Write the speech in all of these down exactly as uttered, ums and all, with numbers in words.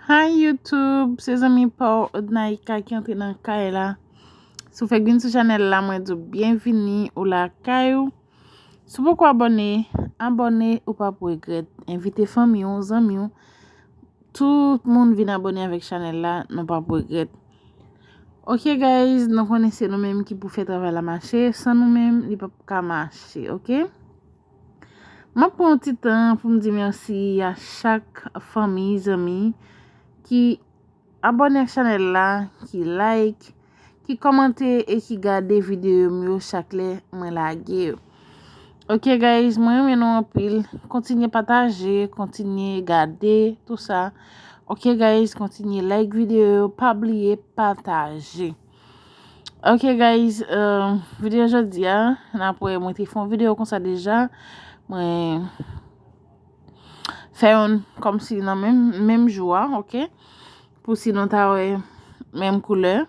Hi YouTube, se zanmi pa w Odnaïka ki antre nan kay la. Si w fèk vin sou chanèl la, mwen di w byenvini, ou lakay ou. Si w poko abòne, abòne, ou p ap regrèt. Envite fanmi w, zanmi w, tout moun vin abòne avèk chanèl la, nou p ap regrèt. Ok guys, nou konnen se nou menm ki pou fè travay la mache, san nou menm, li p ap ka mache, ok? M ap pran yon ti tan pou m di mèsi a chak fanmi, zanmi ki abòne ak chanèl la, ki like, ki kòmante e ki gade videyo m yo chak lè mwen lage yo. Ok guys, mwen renmen nou anpil. Kontinye pataje, kontinye gade, tou sa. Ok guys, kontinye like videyo yo, pa bliye pataje. Ok guys, euh, videyo jodi a, n ap wè mwen te fè yon videyo konsa deja. Mwen fè yon kòmsi nan menm, menm jou a, ok? Pou si nou ta wè menm koulè,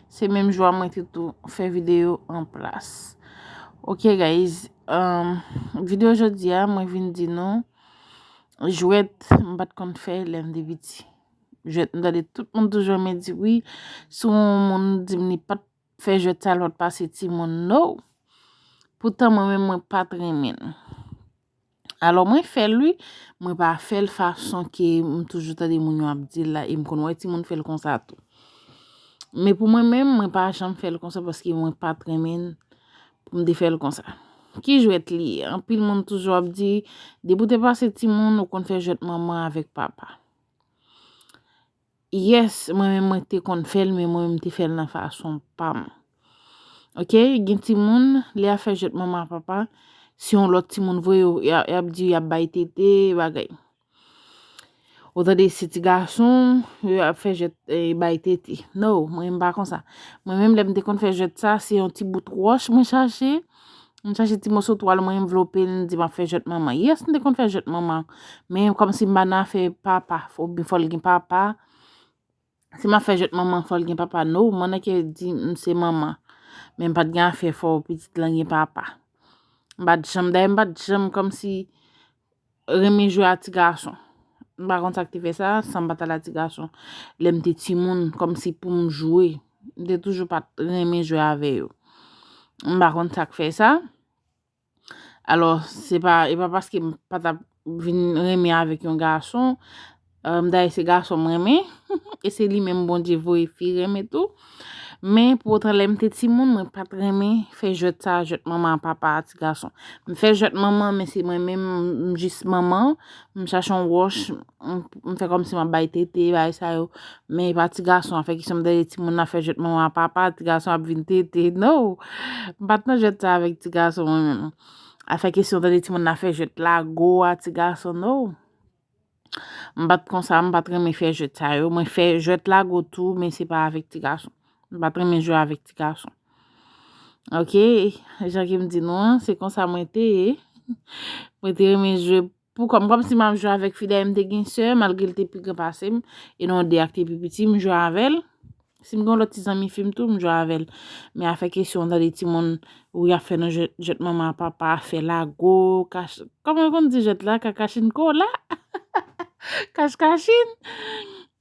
se menm jou a mwen te tou fè videyo an plas. Ok guys, euh, videyo jodi a, mwen vin di nou, jwèt, m pa t konn fè lè m te piti. Jwèt, m tande tout moun toujou renmen di wi, si yon moun di m li pa t fè jwèt sa, l pa t pase timoun, no. Poutan mwen menm, mwen pa t renmen l. Alò, mwen fè l wi, mwen pa fè l fason ke m toujou tande moun yo ap di l la, e m konn wè timoun fè l konsa tou. Men pou mwen menm, mwen pa janm fè l konsa paske mwen pa t renmen l pou m te fè l konsa. Ki jwèt li ye? Anpil moun toujou ap di, depi w te pase timoun, ou konn fè jwèt manman avèk papa. Yes, mwen menm mwen te konn fè l, men mwen menm te fè l nan fason pa m. Ok, gen timoun, lè y ap fè jwèt manman ak papa, si yon lòt timoun voye yo, y a- y ap di y ap bay tete, bagay. Ou tande se ti gason, yo ap fè jwèt eh, bay tete. No, mwen menm pa konsa. Mwen menm lè m te konn fè jwèt sa, se yon ti bout wòch mwen chache. M chache ti moso twal, mwen envlope l, m di m ap fè jwèt manman. Yes, m te konn fè jwèt manman. Men kòmsi m pa nan afè papa, fò, oubyen fò l gen papa. Si m ap fè jwèt manman, fò l gen papa. No, mwen nan ke di m se manman. Men m pa t gen afè fò pitit lan gen papa. M pa t janm, dayè m pa t janm kòmsi renmen jwe a ti gason. M pa konn sa k te fè sa, san m pa t al a ti gason. Lè m te timoun, kòmsi pou m jwe. M te toujou pa t renmen jwe avè yo. M pa konn sa k fè sa. Alò, se pa, e pa paske m pa t ap vin renmen avèk yon gason. Euh, dayè, se gason m renmen. E se li menm Bondye voye fi renmen tou. Men, pou otan, lè m te timoun, mwen pa t renmen fè jwèt sa, jwèt manman ak papa a ti gason. M fè jwèt manman, men se mwen menm, m jis manman. M chache yon wòch, m, m fè kòmsi m ap bay tete, bagay sa yo. Men e pa ti gason, afè kesyon m tande timoun nan fè jwèt manman ak papa, ti gason ap vin tete. No! M pa t nan jwèt sa avèk ti gason, mwen menm. Afè kesyon tande timoun nan fè jwèt lago a ti gason, no. M pa t konsa, m pa t renmen fè jwèt sa yo. Mwen fè jwèt lago tou, men se pa avèk ti gason. M pa t renmen jwe avèk ti gason. Ok, jan ke m di nou an, se konsa mwen te ye. Mwen te renmen jwe pou kòm, kòmsi m ap jwe avèk fi, dayè m te gen sè, malgre l te pi gran pase m, e nan de ak te pi piti, m jwe avè l. Si m gen yon lòt ti zanmi fi m tou, m jwe avè l. Men afè kesyon tande timoun, wi, ap fè nan jwèt, jwèt manman ak papa, fè lago, kach, kòman yo konn di jwèt la, kakachin kola? Kach kachin.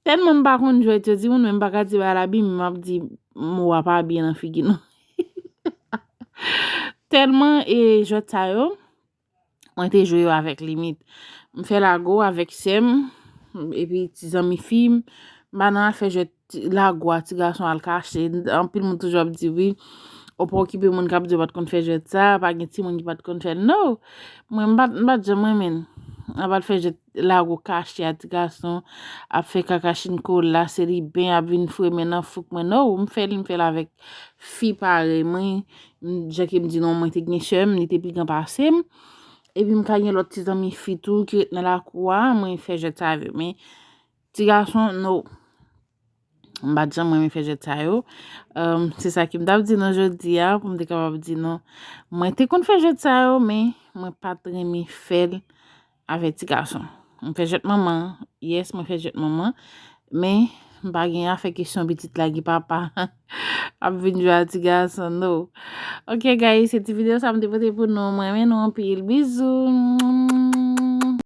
Tèlman m pa konn jwèt yo, timoun, men m pa ka di bagay la byen, men m ap di mo a pa byen nan figi nou. Tèlman e jwèt sa yo, mwen te jwe yo avèk limit. M fè lago avèk sè m, epi ti zanmi fi m. M pa nan afè jwèt ti- lago a ti gason al kache. Anpil moun toujou ap di wi, ou pa okipe moun k ap di yo pa t konn fè jwèt sa, pa gen timoun ki pa t konn fè l. No! Mwen, m pa, m pa t janm renmen l. Ap al fè jwèt lago kache a ti gason, ap fè kakachin kola, se li ben ap vin fre men nan fouk mwen. No, m fè l, m fè l avèk fi parèy mwen. M, jan ke m di nou, mwen te gen sè m, li te pi gran pase m. Epi m ka gen lòt ti zanmi fi tou ki ret nan lakou a, mwen fè jwèt sa avè yo. Men ti gason, no. M pa t janm renmen fè jwèt sa yo. Um, se sa ke m t ap di nou jodi a, pou m te kapab di nou. Mwen te konn fè jwèt sa yo, men mwen pa t renmen fè l avèk ti gason. Mwen fè jwèt manman, yes, mwen fè jwèt manman, men m pa gen afè kesyon pitit la gen papa ap vin jwe a ti gason, no. Ok, guys, se ti videyo sa m te pote pou nou. Mwen renmen nou anpil. Bizou.